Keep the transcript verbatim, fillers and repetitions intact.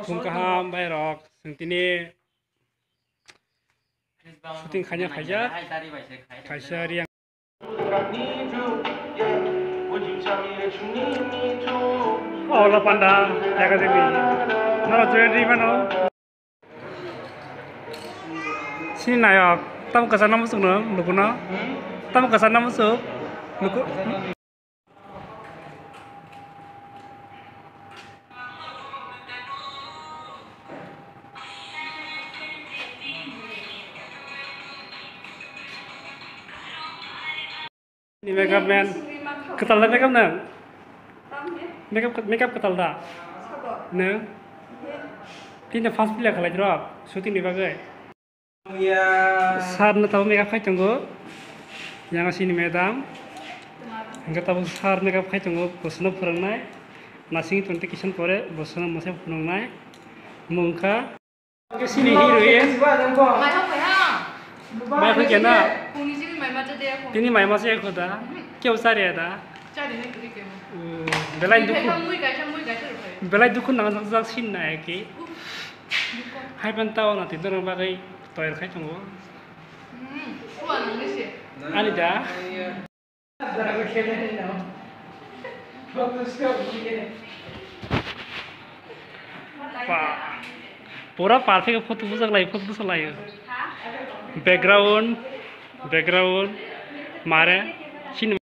Phung kaham bai rok, chwng tini shooting khaina phaijak. Kaisa Reang. Ola panda, jaga jani. Nara join ri mano. Sini nayok, tamo kwchangma muchung no, luku no. Tamo kwchangma muchung, luku. Ni makeup man. Kwtal da makeup nang? Makeup, makeup kwtal da? Nang? Tini first pila khalai rok, shooting ni bagwi. Sir no tabuk makeup khai tongo. Yang sini madam. Hingke tabuk sir makeup khai tongo, bosongno phwrwngnai. Nasing twenty kisan pore, bosongno mwsai phunuknai. Mungkha. Sini heroine. Mai hok bai ha. Mai hok ya na. Kungni sini mai ma jade ya kung. Tini mai ma se khoda. Keu sari da. Sari ne kuri keu. Belai dukhu. Mui gaisa, mui gaisa rupai. Belai dukhu nang jak jak sin na ki. Hai ban tao na ti dorong bagwi toyar khai tongo. Hmm, kuwa nang ni se. Ani da. Ba, pura perfect photo bujak lai, photo bujak lai. Background, background, mare, sini